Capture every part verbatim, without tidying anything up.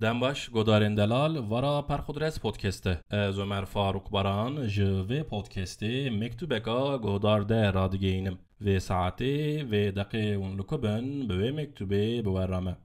Dem baş, godarên delal, vara Perxudres Podcast e. Ez Ömer Faruk Baran ji vê podcastê mektubeka guhdar de radigeyînim. Vê saetê, vê deqê hûn li ku bin, bi wê mektubê bi we re me.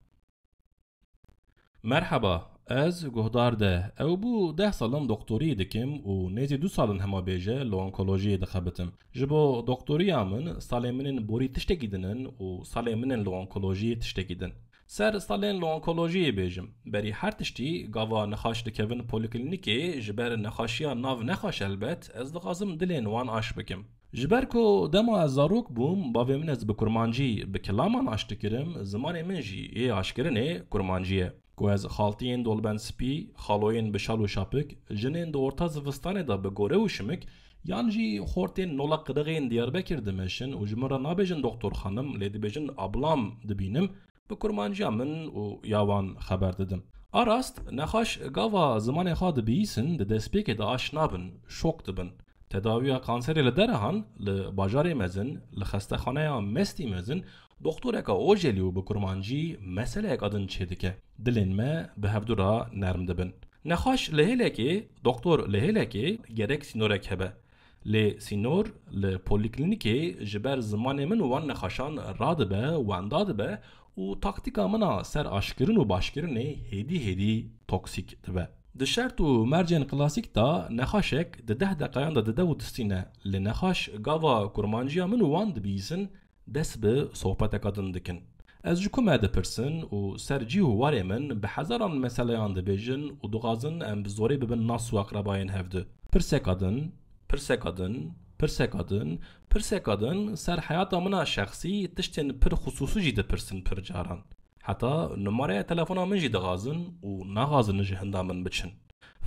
Merheba, ez guhdar de. Ew bû deh salan doktorî dikim û nêzî du salan hema bêje li onkolojiyê dixebitim. Ji bo doktoriya min salên min ên borî tiştekî din in û salên min ên li onkolojiyê tiştekî din. Ser salên li onkolojiyê bêjim. Berî her tiştî gava nexaş dikevin polîklînîkê ji ber nexaşiya nav nexaş helbet, ez dixwazim dilên wan aş bikim. Ji ber ku dema ez zarok bûm, bavê min ez bi kurmancî bi kilaman aş dikirim, zimanê min jî yê aşkirinê kurmancî ye. Ku ez xaltiyên dolben spî, xaloyên bi şal û şapik, jinên di orta zivistanê de bi gore û şimik, yan jî xortên nola qirixên Diyarbekir dimeşin û ji min re nabêjin doktor xanim, lê dibêjin ablam dibînim, bi kurmanciya min û ya wan xeber didim. A rast, nexaş gava zimanê xwe dibihîsin, di destpêkê de aş nabin, şok dibin. Tedawiya kanserê li derehan, li bajarê mezin, li xestexaneya mestî mezin, doktoreka ojelî û bi kurmancî meseleyeka din çêdike. Dilên me bi hevdu re nerm dibin. Nexaş li hêlekê, doktor li hêlekê gerek sînorek hebe. Lê sînor li polîklînîkê ji ber zimanê min û wan nexaşan radibe, wenda dibe û taktîka min a ser aşkirin û başkirinê hêdî hêdî toksîk dibe. Di şert û mercên klasîk de nexaşek di deh deqayan de dide û distîne. Lê nexaş gava kurmanciya min û wan dibihîsin, dest bi sohbeteka din dikin. Ez ji ku me dipirsin û ser cî û warê min bi hezaran meseleyan dibêjin û dixwazin em bi zorê bibin nas û eqrebayên hevdu. Pirseka din, pirseka din, pirseka din, pirseka din ser heyata min a şexsî tiştên pir xisûsî jî dipirsin pir caran. Heta numareya telefona min jî dixwazin û naxwazin ji hinda min biçin.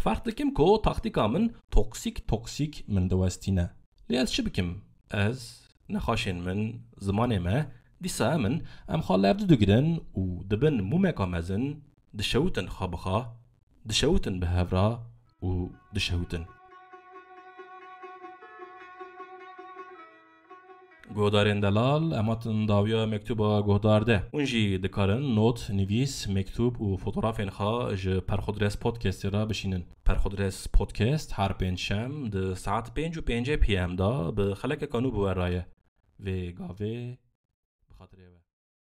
Ferq dikim ku taktîka min toksîk toksîk min diwestîne. Lê ez çi bikim? Ez, nexaşên min, zimanê me, dîsa em in, em xwe levdu digirin û dibin mûmeka mezin, dişewitin xwe bi xwe, dişewitin bi hev re û dişewitin. Guhdarên delal, em hatin dawiya mektuba guhdar de. Hûn jî dikarin not, nivîs, mektub û fotografên xwe ji Perxudres Podcastê re bişînin. Perxudres Podcast her pêncşem di saet pênc û pêncê P M de bi xelekeka nû bi we re ye. Vê gavê bi xatirê we.